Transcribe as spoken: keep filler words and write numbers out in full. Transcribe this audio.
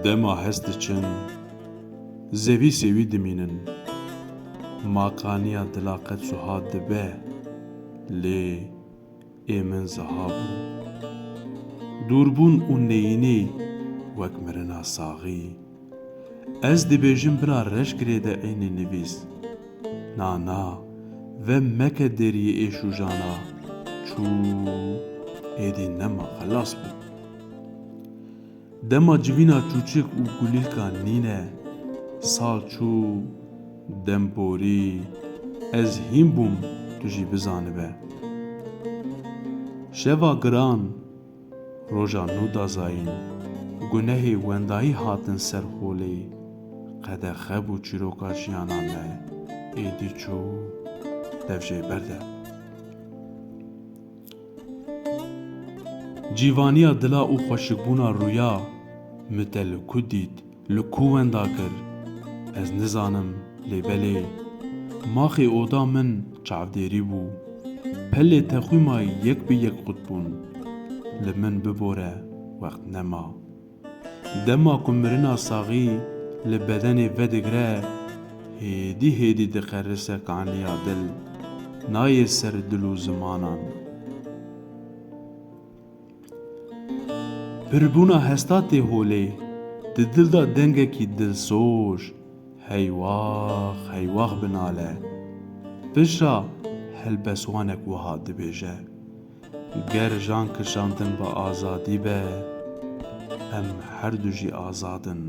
Dema hest diçin, zevî sêwî dimînin. Makaniya dila qet suha dibe, lê ê min ziha bû. Dûrbûn û neyînî wek mirina saxî. Ez dibêjim bila reşgirê de eynî nivîs. Na, na, ve meke deriyê ê şûjana. Çû, êdî nema, xelas bû. Dema civîna çûçik û gulîlka nîne, sal çû, dem borî, ez hîn bûm tu jî bizanibe. Şeva giran, roja nû da zayîn, gunehê wendayî hatin ser holê, qedexe bû çîroka jiyana me, êdî çû, dev jê berde. Cîvaniya dila û xweşikbûna rûya min te li ku dît, li ku wenda kir? Ez nizanim, lê belê, maxê oda min çavdêrî bû. Pelê texwîma yek bi yek qut bûn. Li min bibore, wext nema. Dema ku mirina saxî li bedenê vedigre, hêdî hêdî diqerise kaniya dil, nayê ser dil û zimanan. Pirbûna hesta tê holê, di dil de dengekî dilsoz, heywax, heywax binale. Pişa helbestwanek wiha dibêje: Ger jan kişandin bi azadî be, em her du jî azad in.